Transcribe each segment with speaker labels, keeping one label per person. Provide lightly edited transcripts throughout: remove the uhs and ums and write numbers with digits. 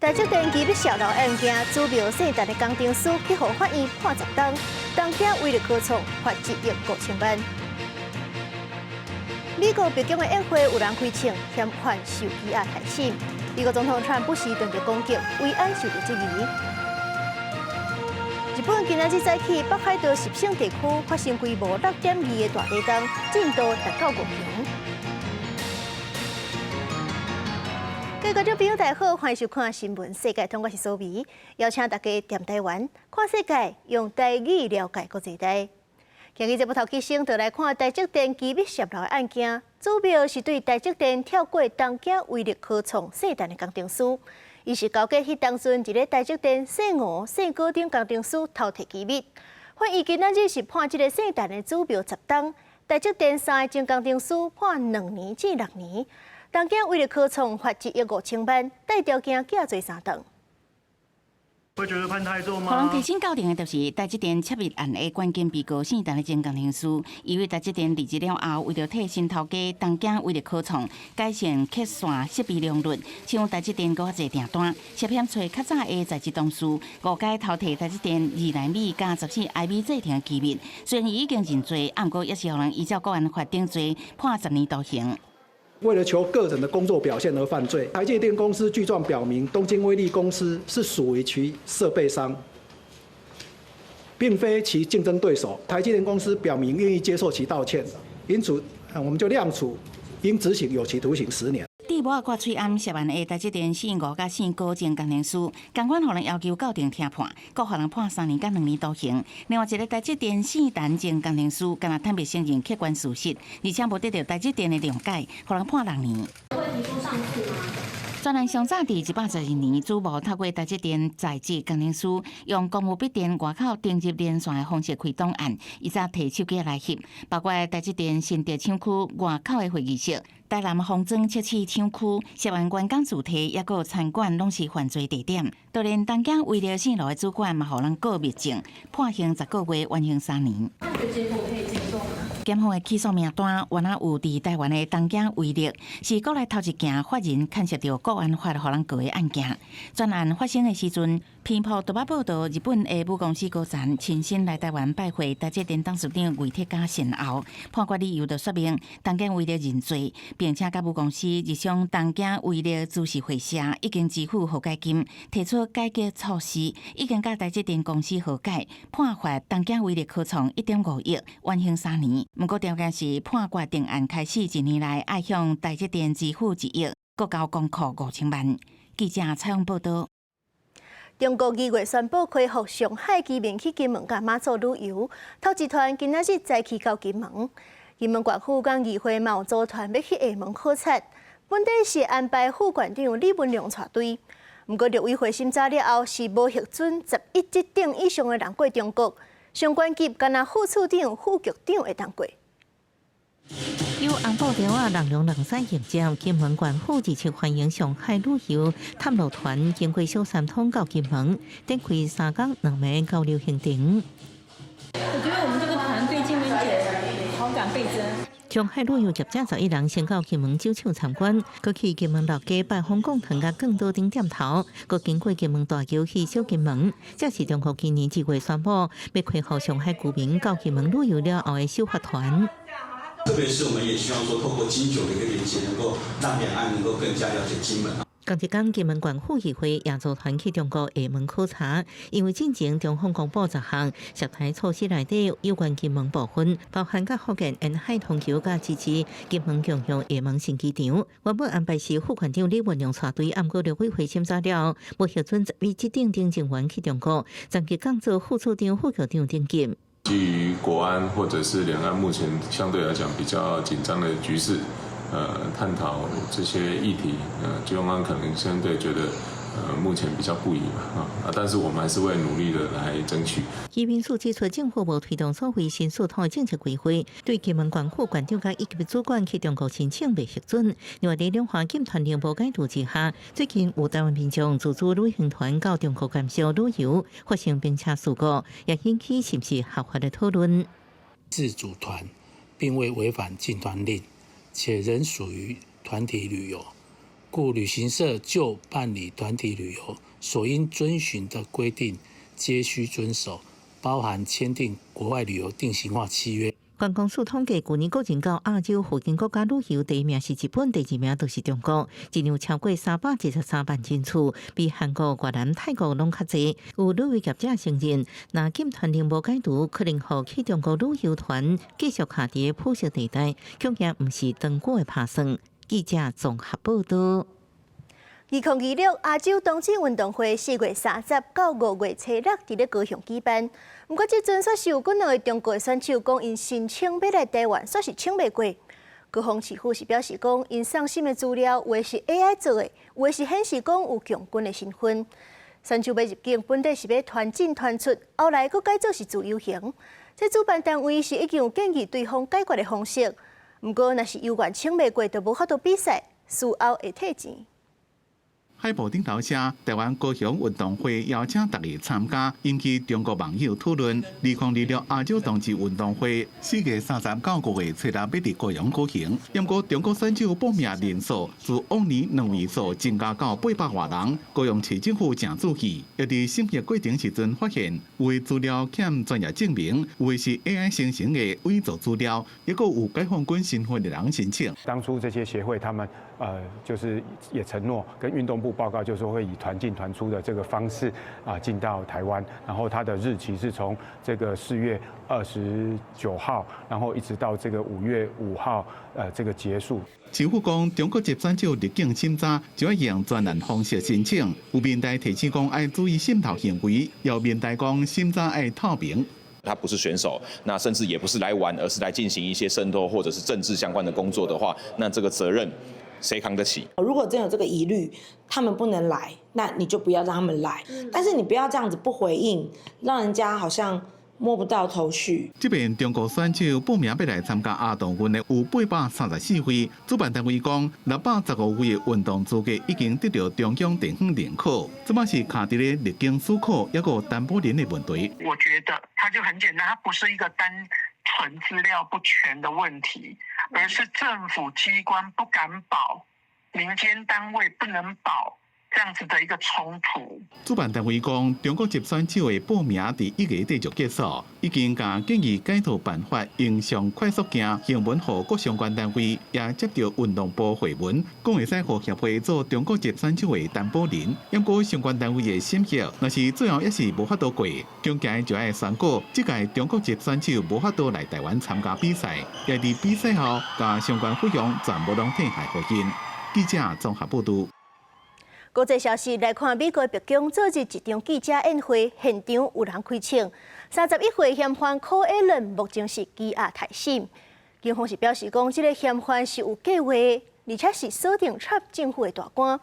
Speaker 1: 台積電機密洩漏案件，主謀姓陳的工程師去予法院判10冬，東京威力科創罰1億5千萬。美國白宮的宴會有人開槍，嫌犯受羈押提審。美國總統川普時斷著攻擊，維安受到質疑。日本今仔日早起，北海道十勝地區發生規模6.2的大地動，震度達到5強。各位觀眾朋友，大家好，歡迎收看《新聞世界通》，我是蘇美，邀請大家踮台灣看世界，用台語了解國際大。今日節目頭起先，就來看台積電機密洩漏的案件，主謀是對台積電跳過東京威力科創姓陳的工程師，伊是勾結彼當陣佇咧台積電姓吳、姓高等工程師偷提機密。法院今仔日是判這个姓陳的主謀10冬，台積電三个前工程師判2年至6年，東京威力科創罰1億5千萬，帶條件寄做三頓。
Speaker 2: 會覺得判太重嗎？
Speaker 3: 予人提審到庭的，就是台積電窃密案的關鍵被告姓陳的前工程師。因為台積電離職了後，為著替新頭家東京威力科創改善刻線設備良率，搶台積電閣較濟訂單，涉嫌揣較早的在職同事誤解偷提台積電2納米佮14納米製程的機密。雖然伊已經認罪，毋過猶是予人依照國安法定罪判10年徒刑。
Speaker 4: 為了求個人的工作表現而犯罪，台積電公司具狀表明，東京威力公司是屬於其設備商，並非其競爭對手。台積電公司表明願意接受其道歉，因此我們就量處應執行有期徒刑10年。
Speaker 3: 對某仔掛喙罨涉案的台積電姓吳佮姓高前工程師，共款予人要求到庭聽判，閣予人判3年佮2年徒刑。另外一个台積電姓陳前工程師，敢若坦白承認客觀事實，而且無得到台積電的諒解，予人判6年。
Speaker 5: 會提出上訴嗎？
Speaker 3: 專案上早佇112年，主謀透過台積電在職工程師，用公務筆電外口登入連線的方式開檔案，伊才提手機來翕，包括台積電新竹廠區外口的會議室、台南封裝測試廠區、涉案員工住宅，抑閣餐館，攏是犯罪地點。就連東京威力姓盧的主管嘛，予人告密證，判刑10個月，緩刑3年。
Speaker 5: 這個結果可以接受嗎？
Speaker 3: 檢方的起訴名單，原來有佇台灣的東京威力，是國內頭一件法人牽涉著國安法予人告的案件。專案發生的時陣，彭博都捌報道，日本的母公司高層親身來台灣拜會台積電董事長魏鐵佮善後，判決理由就說明東京威力認罪，並且佮母公司日商東京威力株式會社已經支付和解金，提出改革措施，已經佮台積電公司和解，判罰東京威力科創1.5億，緩刑3年。毋過條件是判決定案開始一年內愛向台積電支付1億，閣交公庫5千萬。記者採訪報道。
Speaker 1: 中國2月宣布開放上海居民去金門佮馬祖旅遊，頭一團今仔日早起到金門。金門縣府佮議會嘛有組團欲去廈門考察，本底是安排副縣長李文亮帶隊，毋過陸委會審查了後是無核准11職等以上的人過中國，上懸級干焦副處長、副局長會當過。
Speaker 6: 由紅布條仔人龍人駛迎接，金門縣府熱切歡迎上海旅遊探路團經過小三通到金門，展開3工2暝交流行程。
Speaker 7: 我覺得我們這個團對金門姐好感倍增。
Speaker 6: 上海旅遊業者11人先到金門酒廠參觀，閣去金門老街拜訪貢糖佮更多等店頭，閣經過金門大橋去小金門。這是中國今年2月宣布欲開放上海居民到金門旅遊了後的首發團。
Speaker 8: 特別是我們也希望說，透過金酒的一個連接，能夠讓兩岸能夠更加了解金門。
Speaker 6: 仝一工，金門縣府議會也組團去中國廈門考察，因為進前中方公布10項涉台措施內底有關金門部分，包含佮福建沿海通橋佮支持金門共用廈門新機場。原本安排是副縣長李文亮帶隊，毋過陸委會審查了後，無核准十一職等人員去中國，暫時降做副處長、副局長等級。
Speaker 9: 基於國安或者是兩岸目前相對來講比較緊張的局勢，探討這些議題，中方可能相對覺得，目前比較不宜嘛，啊，但是我們還是會努力的來爭取。
Speaker 6: 移民署指出，政府無推動所謂新四通的政策規劃，對金門縣府縣長佮一級主管去中國申請未核准。另外，佇兩岸禁團令無解除之下，最近有台灣民眾自組旅行團到中國觀光旅遊，發生冰車事故，也引起是毋是合法的討論。
Speaker 10: 自組團並未違反禁團令，且仍屬於團體旅遊，故旅行社就辦理團體旅遊所應遵循的規定，皆須遵守，包含簽訂國外旅遊定型化契約。
Speaker 6: 觀光署統計，舊年個人到亞洲附近國家旅遊，第一名是日本，第二名就是中國，一年超過313萬人次，比韓國、越南、泰國攏較濟。有旅遊業者承認，若禁團令無解除，可能予去中國旅遊團繼續卡佇灰色地帶，恐驚毋是長久的拍算。記者綜合報道。
Speaker 1: 2026亞洲冬季運動會4月30到5月初6佇咧高雄舉辦。毋過這陣煞是有幾兩个中國的選手講，𪜶申請欲來台灣，煞是請袂過。高雄市府是表示講，𪜶送審的資料有的是 AI 做的，有的是顯示講有共軍的身份。選手欲入境，本底是欲團進團出，後來閣改做是自由行。這主辦單位是已經有建議對方解決的方式。毋過，若是猶原請袂過，就無法度比賽，事後會退錢。
Speaker 11: 海報頂頭寫台灣高雄運動會邀請大家參加，引起中國網友討論。2026亞洲冬季運動會4月30到5月初六欲佇高雄舉行，毋過中國選手報名人數自往年兩位數增加到800外人。高雄市政府誠注意，也佇審核過程時陣發現，有的資料欠專業證明，有的是 AI 生成的偽造資料，抑閣有解放軍身份的人申請。
Speaker 12: 當初這些協會他們就是也承諾跟運動部報告，就是說會以團進團出的這個方式啊進到台灣，然後它的日期是從這個4月29號，然後一直到這個5月5號，這個結束。
Speaker 11: 市府講，中國籍選手入境審查就愛用專案方式申請，有民代提醒講愛注意滲透行為，有民代講審查愛透明。
Speaker 13: 他不是選手，那甚至也不是來玩，而是來進行一些滲透或者是政治相關的工作的話，那這個責任誰扛得起？
Speaker 14: 如果真有這個疑慮，他們不能來，那你就不要讓他們來。但是你不要這樣子不回應，讓人家好像摸不到頭緒。
Speaker 11: 這邊中國選手報名欲來參加亞冬運的有834位，主辦單位講615位的運動資格已經得到中央地方認可，這擺是卡佇咧入境許可抑閣擔保人的問題。
Speaker 15: 我覺得它就很簡單，它不是一個單純資料不全的問題，而是政府機關不敢保，民間單位不能保。這樣子的一個衝突。
Speaker 11: 主辦單位講，中國籍選手的報名佇1月底就結束，已經共建議改套辦法，用上快速件行文予各相關單位，也接著運動部回文，講會使予協會做中國籍選手的擔保人。毋過相關單位的審核，若是最後抑是無法度過，恐驚就愛宣告，這屆中國籍選手無法度來台灣參加比賽，也佇比賽後，共相關費用全部攏退還予𪜶。記者綜合報導。
Speaker 1: 國際消息來看，美國白宮昨日一場記者宴會，現場有人開槍，31歲嫌犯柯艾倫目前是羈押待審。警方是表示講，這个嫌犯是有計劃，而且是鎖定川普政府的大官。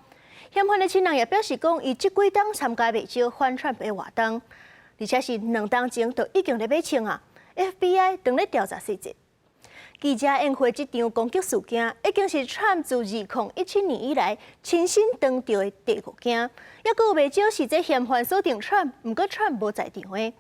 Speaker 1: 嫌犯的親人也表示講，伊這幾冬參加袂少反川普的活動，而且是2冬前就已經咧買槍啊。FBI 正咧調查細節。記者宴會這場攻擊事件，已經是川普自2017年以來親身當著的第五件，抑閣有袂少是這嫌犯鎖定川普，毋過川普無在場的。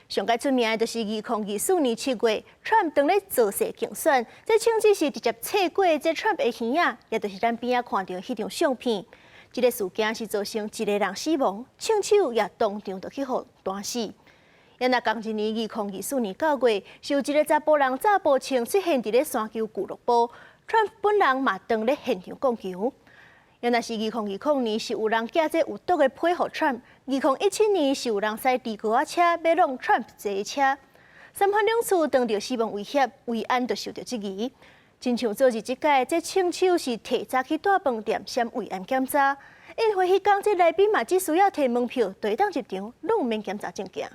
Speaker 1: 上蓋出名的就是2024年7月，川普當咧造勢競選，這槍手是直接切過這川普的耳仔，也就是咱邊仔看著彼張相片。這个事件是造成一个人死亡，槍手也當場就去予彈死。也若仝一年2024年9月，是有一个查埔人詐步槍出現佇咧山球俱樂部，川普本人嘛當咧現場講球。也若是2020年是有人寄這有毒的批予川普，2017年是有人駛豬哥仔車欲挵川普坐的車，三番兩次當著死亡威脅，維安就受著質疑。親像昨日這擺，這槍手是提早去大飯店閃維安檢查，宴會彼工這來賓嘛只需要提門票，就會當入場，攏毋免檢查證件。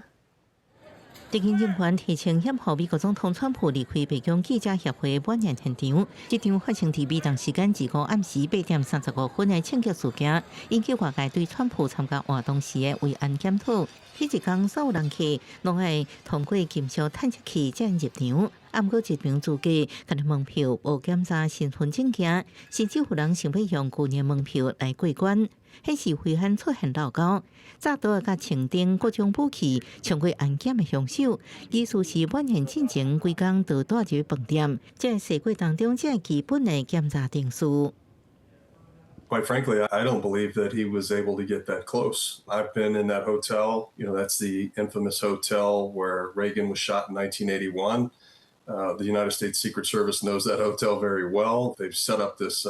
Speaker 6: 執行人員提槍險予美國總統川普離開白宮記者協會晚宴現場，這場發生佇美東時間二五暗時8點35分的槍擊事件，引起外界對川普參加活動時的維安檢討。彼一工所有人客攏愛通過金屬探測器才入場，啊，毋過入場資格，干焦門票無檢查身份證件，甚至有人想欲用舊年門票來過關。顯示維安出現漏溝，炸刀佮槍等各種武器衝過安檢的兇手，意思是晚宴進前規工都蹛佇飯店，這個事故當中這基本的檢查程序。
Speaker 16: Quite frankly, I don't believe that he was able to get that close. I've been in that hotel. That's the infamous hotel where Reagan was shot in 1981. The United States Secret Service knows that hotel very well. They've set up this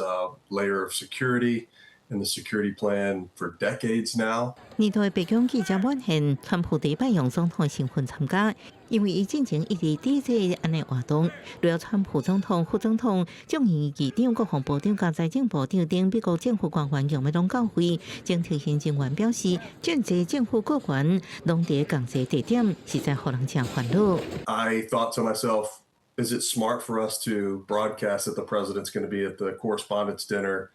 Speaker 16: layer of security in the security plan for decades now.
Speaker 6: 年度白宮記者晚宴，川普第一擺用總統身份參加，因為伊進前一直抵制按呢活動。除了川普總統、副總統、眾議院議長、國防部長佮財政部長等美國政府官員用欲攏到會。前特勤人員表示，這濟政府高官攏佇仝一個地點，實在予人誠煩惱。
Speaker 16: I thought to myself, is it smart for us to broadcast that the president's going to be at the correspondents' dinner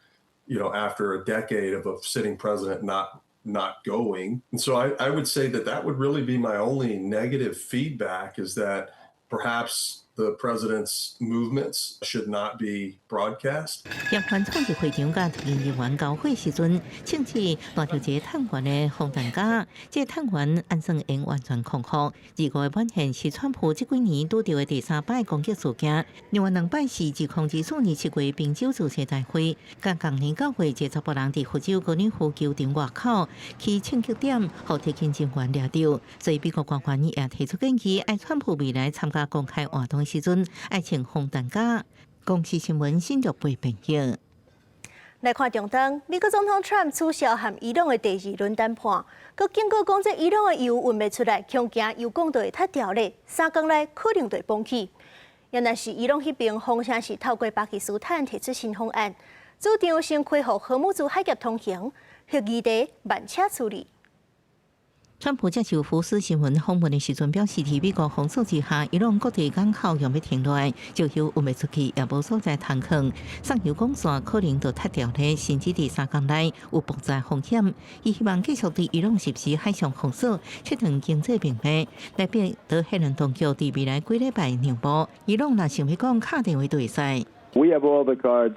Speaker 16: after a decade of a sitting president not going? And so I would say that that would really be my only negative feedback, is that perhaps the president's movements should not be broadcast.
Speaker 6: 葉環創意會場佮特勤人員交火時陣，槍支帶著一个探員的防彈夾，這个探員按算會完全康復。二五的晚宴是川普這幾年拄著的第三擺攻擊事件，另外兩擺是2024年7月賓州造勢大會，佮仝年9月一个查埔人佇佛州高爾夫球場外口起槍擊點，予特勤人員掠著，所以美國官員也提出建議，愛川普未來參加公開活動時陣愛穿防彈夾。公視新聞新竹背編譯。
Speaker 1: 來看中東，美國總統川普取消和伊朗的第二輪談判，閣警告講，這伊朗的油運袂出來，恐驚油管就會塌掉咧，3工內可能就會崩去。原來是伊朗彼邊風聲是透過巴基斯坦提出新方案，主張先開放荷姆茲海峽通行，核議題慢車處理。
Speaker 6: 川普接受福斯新聞訪問的時陣表示，佇美國封鎖之下，伊朗各地港口用欲停落來，石油運袂出去，也無所在通囥，送油管線可能就塌掉咧，甚至佇3工內有爆炸風險。伊希望繼續對伊朗實施海上封鎖，切斷經濟命脈，來逼德黑蘭當局佇未來幾禮拜讓步。伊朗若想欲講，敲電話就會使。
Speaker 17: We have all the cards.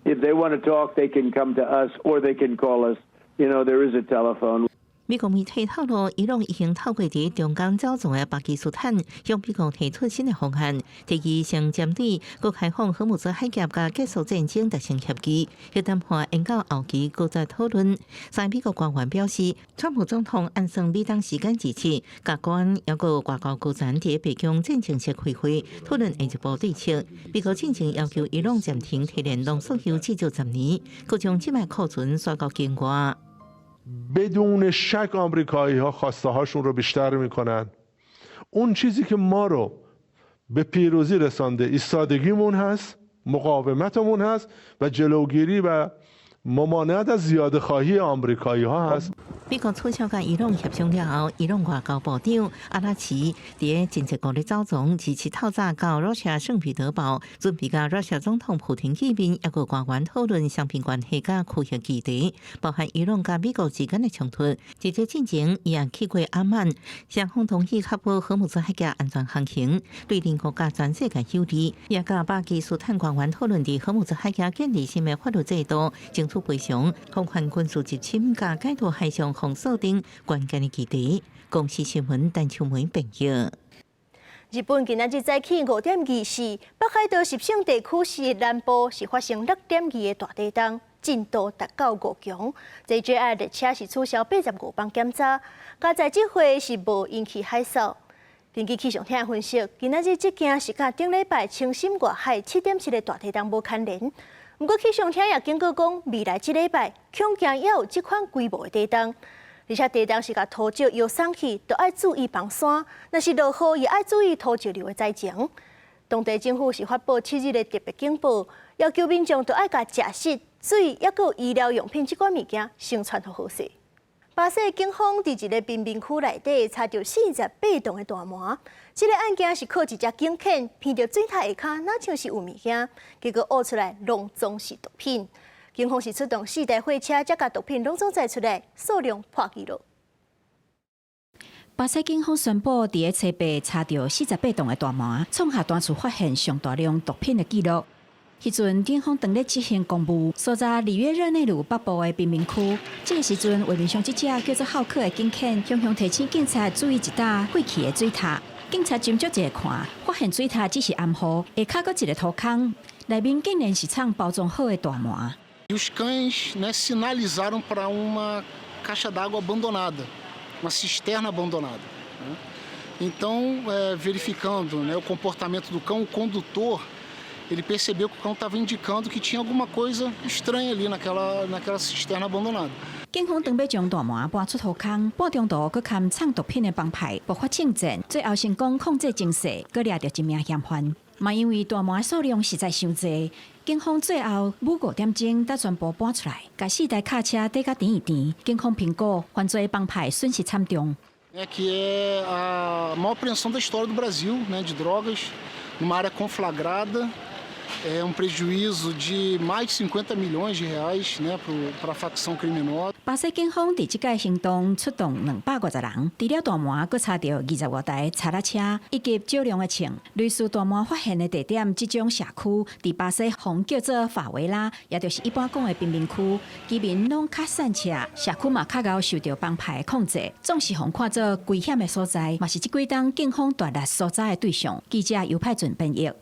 Speaker 17: If they want to talk, they can come to us, or they can call us. There is a telephone.
Speaker 6: 美國媒體透露，伊朗已經透過佇中東走廊的巴基斯坦向美國提出新的方案，提議先針對閣開放荷姆茲海峽佮結束戰爭達成協議，彼談判延到後期閣再討論。三美國官員表示，川普總統按算美東時間27，佮國安抑閣外交高層佇白宮戰情室開會，討論下一步對策。美國進前要求伊朗暫停提煉濃縮鈾至少10年，閣將這擺庫存徙到境外。
Speaker 18: بدون شک آمریکایی ها خواسته هاشون رو بیشتر میکنن. اون چیزی که ما رو به پیروزی رسانده ایستادگیمون هست، مقاومتمون هست و جلوگیری و ممانعت از زیاده خواهی آمریکایی ها هست.
Speaker 6: 美國取消佮伊朗協商了後，伊朗外交部長阿拉奇佇真濟國的走廊，27透早到羅西亞聖彼得堡，準備佮羅西亞總統普廷見面，抑閣官員討論雙邊關係佮區域議題，包含伊朗佮美國之間的衝突。佇這進前，伊也去過阿曼，雙方同意確保荷姆茲海峽安全航行，對鄰國佮全世界有利。也佮巴基斯坦官員討論佇荷姆茲海峽建立新的法律制度，爭取賠償、防範軍事入侵佮解除海上封鎖等關鍵的議題。公視新聞陳秋梅編譯。
Speaker 1: 日本今仔日早起5點24，北海道十勝地區是南部是發生6.2的大地動，震度達到5強。JR 列車是取消85班檢查，佳哉這回是無引起海嘯。根據氣象廳分析，今仔日這件是佮頂禮拜青森外海7.7的大地動無牽連。毋過氣象廳也警告講，未來這禮拜恐驚也有這款規模的地動，而且地動是共土石搖送去，都愛注意防山；若是落雨，也愛注意土石流的災情。當地政府是發布7日的特別警報，要求民眾都愛共食食、水，抑閣醫療用品這款物件先存予好勢。巴西警方佇一个貧民區內底查著48磅的大麻，這个案件是靠一隻警犬聞著水塔下跤，若像是有物件，結果挖出來攏總是毒品。警方是出動四台貨車，才共毒品攏總載出來，數量破紀錄。
Speaker 19: 巴西警方宣布，佇咧初八查著48磅的大麻，創下單次發現上大量毒品的紀錄。彼陣警方當咧執行公務，所在里約熱內盧北部的貧民區。這个時陣，畫面上這隻叫做浩克的警犬，雄雄提醒警察注意一搭廢棄的水塔。警察斟酌一下看，發現水塔只是暗號，下跤閣一个土坑，內面竟然是藏包裝好的大麻。
Speaker 20: E os cães, né, sinalizaram para uma caixa d'água abandonada, uma cisterna abandonada, né? Então, verificando, né, o comportamento do cão, o condutor, ele percebeu que o cão estava indicando que tinha alguma coisa estranha ali naquela cisterna abandonada.
Speaker 19: 警方當欲將大麻搬出土空，半中途閣共藏毒品的幫派爆發槍戰，最後成功控制情勢，閣掠著一名嫌犯。嘛因為大麻數量實在傷濟，警方最後午5點鐘才全部搬出來，共四台卡車載到甜甜。警方評估犯罪幫派損失慘重。
Speaker 20: É que é a maior apreensão da história do Brasil, né, de drogas, numa área conflagrada. É um prejuízo de mais de 50 milhões de reais, né, para a facção criminosa.
Speaker 19: 巴西警方佇這擺行動出動250人，除了大麻，閣查著20外台柴仔車以及少量的槍。類似大麻發現的地點，這種社區佇巴西予叫做法維拉，也就是一般講的貧民區，居民攏較散赤，社區嘛較𠢕受著幫派控制，總是予看做危險的所在，嘛是這幾冬警方大力搜查的對象。記者尤派准編譯。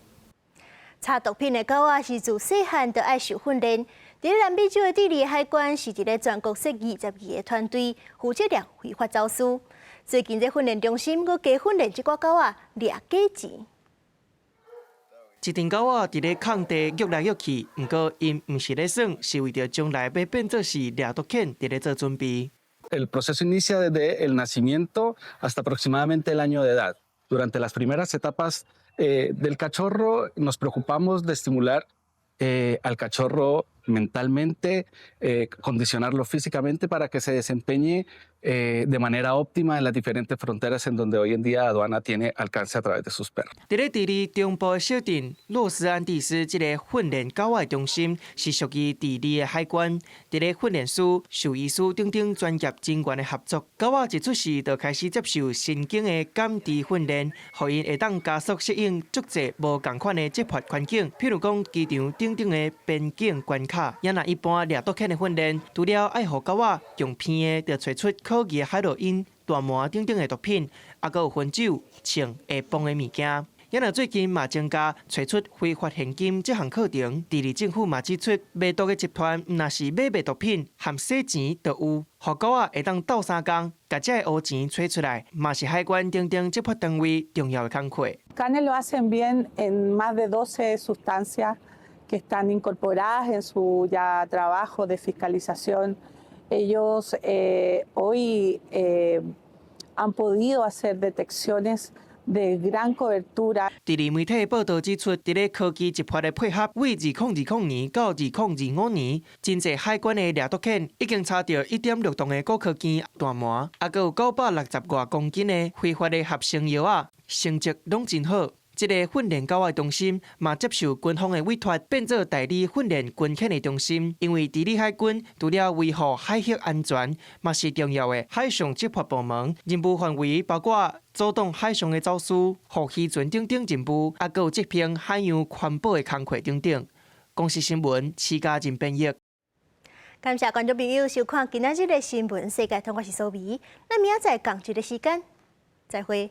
Speaker 1: 查毒品的狗仔是自細漢就愛受訓練。佇南美洲的智利海關是一个全國設22個團隊，負責掠非法走私。最近這訓練中心閣加訓練這寡狗仔掠假錢。
Speaker 21: 一陣狗仔佇咧空地躍來躍去，毋過𪜶毋是咧耍，是為著將來欲變做是掠毒犬佇咧做準備。
Speaker 22: El proceso inicia desde el nacimiento hasta aproximadamente el año de edad. Durante las primeras etapas del cachorro nos preocupamos de estimular al cachorro mentalmente, condicionarlo físicamente para que se desempeñe de manera óptima en las diferentes fronteras en donde hoy en día aduana tiene alcance a través de sus perros.
Speaker 21: 佇咧智利中部的小鎮洛斯安第斯，這个訓練狗仔的中心是屬於智利的海關。佇咧訓練師、獸醫師等等專業人員的合作，狗仔一出世就開始接受神經的感知訓練，予𪜶會當加速適應足濟無仝款的執法環境，譬如講機場等等的邊境關卡。也若一般掠毒犬的訓練，除了愛予狗仔用鼻的就揣出可疑的海洛因、大麻等等的毒品，猶閣有薰酒、槍、會爆的物件。也若最近嘛增加揣出非法現金這項課程，智利政府嘛指出，賣毒的集團毋若是買賣毒品，含洗錢都有，予狗仔會當鬥相共，共這个烏錢揣出來，嘛是海關等等執法單位重要的工課。
Speaker 23: Canes lo hacen bien en más de 12 sustancias que están incorporadas en su ya trabajo de fiscalización. Ellos hoy han podido hacer detecciones de gran cobertura.
Speaker 21: 智利媒體報導指出，佇咧科技執法的配合，為2020年到2025年，真濟海關的掠毒犬已經查著1.6噸的古柯葉大麻，猶閣有960外公斤的非法的合成藥仔，成績攏真好。這个訓練狗仔中心嘛接受軍方的委託，變做代理訓練軍犬的中心。因為智利海軍除了維護海域安全，嘛是重要的海上執法部門，任務範圍包括阻擋海上的走私、護漁船等等任務，猶閣有執行海洋環保的工課等等。公視新聞，徐家仁編譯。
Speaker 1: 感謝觀眾朋友收看今仔日的新聞世界通，我是蘇美。咱明仔載仝一个時間，再會。